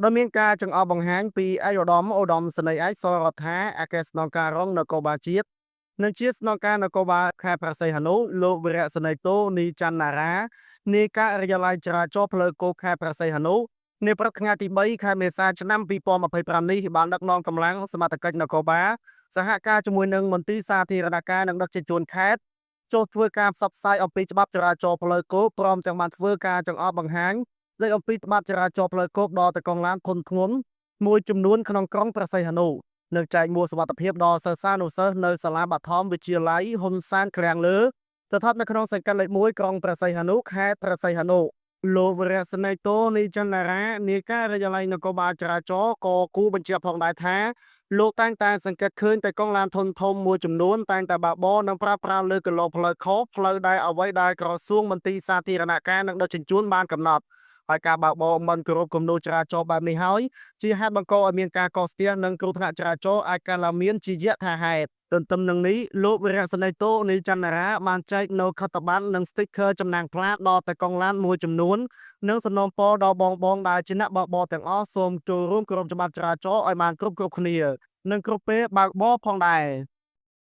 ដោយមានការចង្អុលបង្ហាញពីឯកឧត្តមឧត្តមសេនីយ៍ឯកសរដ្ឋាអគ្គស្នងការរងនគរបាលជាតិនិងជាស្នងការនគរបាលខេត្តព្រះសីហនុលោកវីរៈសេនីយ៍ទោនីច័ន្ទណារានាយការិយាល័យចរាចរណ៍ផ្លូវគោកខេត្តព្រះសីហនុនាព្រឹកថ្ងៃទី3ខែមេសាឆ្នាំ2025នេះបានដឹកនាំកម្លាំងសមត្ថកិច្ចនគរបាលសហការជាមួយនឹងមន្ទីរសាធារណការនិងដឹកជញ្ជូនខេត្តចុះធ្វើការផ្សព្វផ្សាយអំពីច្បាប់ចរាចរណ៍ផ្លូវគោកព្រមទាំងបានធ្វើការចង្អុលបង្ហាញស្ដីអំពីច្បាប់ចរាចរណ៍ផ្លូវគោកដល់តកងឡានធុនធ្ងន់មួយចំនួនក្នុងក្រុងព្រះសីហនុនិងចែកមួកសុវត្ថិភាពដល់សិស្សានុសិស្សនៅសាលាបឋមវិទ្យាល័យហ៊ុនសែនក្រាំងលើស្ថិតនៅក្នុងសង្កាត់លេខ1ក្រុងព្រះសីហនុខេត្តព្រះសីហនុលោកវរៈសេនីយ៍ទោនីចន្ទរានាយការិយាល័យនគរបាលចរាចរណ៍ក៏គូបញ្ជាក់ផងដែរថាលោកតែងតែសង្កេតឃើញតែកង់ឡានធុនធំមួយចំនួនតែងតែបើកបរនិងប្រើប្រាស់លើគន្លងផ្លូវខុសផ្លូវដែលអ្វីដែលក្រសួងមន្ទីរសាធារណការនិងដឹកជញ្ជូនបានកំណត់ហើយការបើកបរមិនគោរពគំនូរចរាចរណ៍បែបនេះហើយជាហេតុបង្កឲ្យមានការកកស្ទះនិងគ្រោះថ្នាក់ចរាចរណ៍អាចកើតឡើងមានជាយថាហេតុទន្ទឹមនឹងនេះលោកវីរៈសេនីយ៍ទោនីចន្ទរាបានចែកនូវខិត្តប័ណ្ណនិងស្ទីកឃ័រចំណាំងផ្លាកដល់តកង់ឡានមួយចំនួននិងសំណូមពរដល់បងបងដែលជាអ្នកបើកបរទាំងអស់សូមចូលរួមគោរពច្បាប់ចរាចរណ៍ឲ្យបានគ្រប់គ្រប់គ្នានិងគ្រប់ពេលបើកបរផងដែរ។